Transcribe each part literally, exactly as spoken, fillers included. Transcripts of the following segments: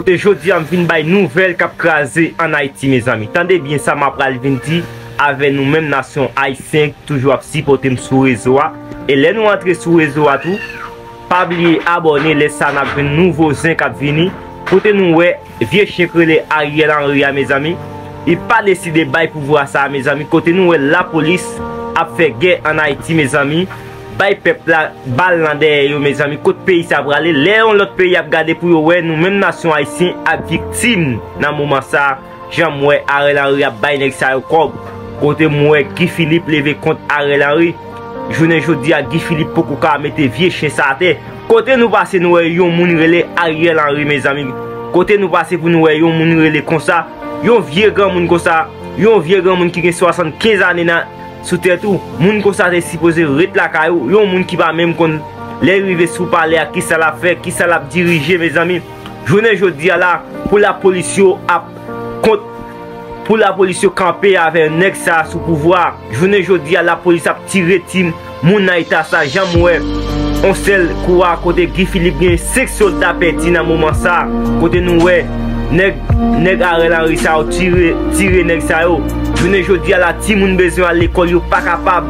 E jodi a m vin bay nouvèl k ap kraze ann Ayiti, mezanmi. Tande byen sa m ap pral vin di avè nou menm nasyon ayisyen ki toujou ap sipòte m sou rezo a. E lè nou antre sou rezo a tou, pa bliye abòne, lè sa n ap jwenn nouvo zen k ap vini. Kote nou wè vye chen k rele Ariel Henry a, mezanmi, li pa deside bay pouvwa sa a, mezanmi. Kote nou wè lapolis ap fè gè ann Ayiti, mezanmi, bay pèp la bal nan dèyè yo, mezanmi. Kot peyi sa prale? Lè yon lòt peyi ap gade pou yo wè, nou menm nasyon ayisyen ap viktim nan moman sa a. Jan m wè Ariel Henry ap bay nèg sa yo kòb. Kote m wè Guy Philippe leve kont Ariel Henry. Jounen jodi a, Guy Philippe poko ka mete vye chen sa atè. Kote nou pase, nou wè yon moun rele Ariel Henry, mezanmi. Kote nou pase pou nou wè yon moun rele konsa, yon vye granmoun konsa, yon vye granmoun ki gen swasannkenz ane nan, sou tèt ou. Moun konsa te sipoze ret lakay ou. Yon moun ki pa menm konn lè l rive sou palè a, kisa l ap fè, kisa l ap dirije, mezanmi. Jounen jodi a la, pou lapolis yo ap kont, pou lapolis yo kanpe avè nèg sa a sou pouvwa a. Jounen jodi a, lapolis ap tire ti moun nan eta sa. Jan m wè yon sèl kou a, kote Guy Philippe gen senk sòlda pèdi nan moman sa a. Kote nou wè nèg, nèg Ariel Henry sa yo tire, tire nèg sa yo. Jounen jodi a la, timoun bezwen al lekòl, yo pa kapab.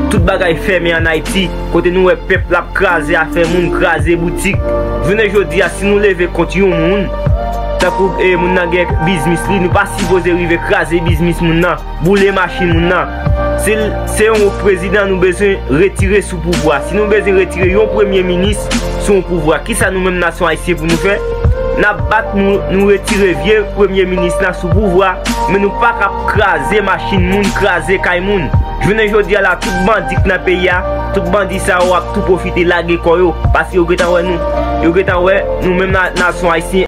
Tout bagay fèmen ann Ayiti. Kote nou wè pèp la ap kraze afè moun, kraze boutik. Jounen jodi a, si nou leve kont yon moun, tankou, e, moun nan gen biznis li, nou pa sipoze rive kraze biznis moun nan, boule machin moun nan. Se, se yon prezidan nou bezwen retire sou pouvwa. Si nou bezwen retire yon premye minis sou yon pouvwa, kisa nou menm nasyon ayisyen pou nou fè? N ap bat nou, nou retire vye premye minis la sou pouvwa, men nou pa kap kraze machin moun, kraze kay moun. Jounen jodi a la, tout bandi k nan peyi a, tout bandi sa yo ap tou pwofite lage kò yo, paske yo gentan wè nou, yo gentan wè nou menm na-, nasyon ayisyen